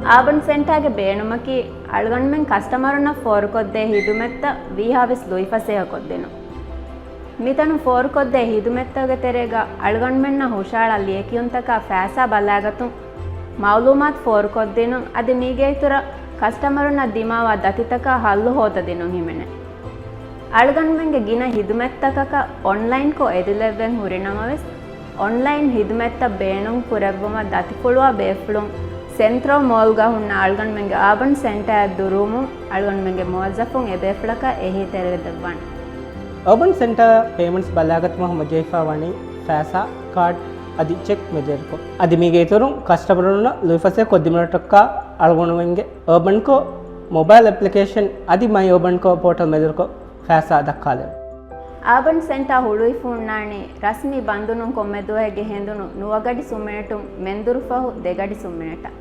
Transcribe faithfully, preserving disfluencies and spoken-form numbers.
އާބަން ސެންޓާގެ ބޭނުމަކީ އަޅުގަނޑުމެން ކަސްޓަމަރުންނަށް ފޯރުކޮށްދޭ ހިދުމަތްތައް ވީހާވެސް ލުއިފަސޭހަކޮށްދިނުން. މިތަނުން ފޯރުކޮށްދޭ ހިދުމަތްތަކުގެ ތެރޭގަ އަޅުގަނޑުމެންނަށް ހުށަހަޅާ ލިޔެކިޔުންތަކާ ފައިސާ ބަލާގަތުން، މައުލޫމާތު ފޯރުކޮށްދިނުން، އަދި މީގެ އިތުރަށް ކަސްޓަމަރުންނަށް ދިމާވާ ދަތިތަކާ ހައްލު ހޯދަދިނުން ހިމެނޭ. އަޅުގަނޑުމެންގެ ގިނަ ހިދުމަތްތަކަކަށް އޮންލައިންކޮށް އެދިލެއްވެން ހުރިނަމަވެސް، އޮންލައިން ހިދުމަތްތައް ބޭނުން ކުރެއްވުމަށް ދަތިފުޅުވާ ބޭފުޅުން ސެންޓްރަލް މޯލްގަ ހުންނަ އަޅުގަނޑުމެންގެ އާބަން ސެންޓާއަށް ދުރުވުމުން އަޅުގަނޑުމެންގެ މުވައްޒަފުން އެބޭފުޅަކަށް އެހީތެރިވެދެއްވާނެ. އާބަން ސެންޓާ ޕޭމަންޓްސް ބަލާގަތުމަށް ހަމަޖެހިފަ ވަނީ ފައިސާ، ކާޑް އަދި ޗެކް މެދުވެރިކޮށް. އަދި މީގެ އިތުރުން ކަސްޓަމަރުންނަށް ލުއިފަސޭހަ ކޮށްދިނުމަށްޓަކާ އަޅުގަނޑުމެންގެ އާބަންކޯ މޮބައިލް އެޕްލިކޭޝަން އަދި މައި އާބަންކޯ ޕޯޓަލް މެދުވެރިކޮށް ފައިސާ ދައްކާލެވުން. އާބަން ސެންޓާ ހުޅުވިފަ ހުންނާނީ ރަސްމީ ބަންދުނުން ކޮންމެ ދުވަހެއްގެ ހެނދުނު ނުވަ ގަޑި ސުންމިނެޓުން މެންދުރު ފަހު ދެ ގަޑި ސުންމިނެޓަށް.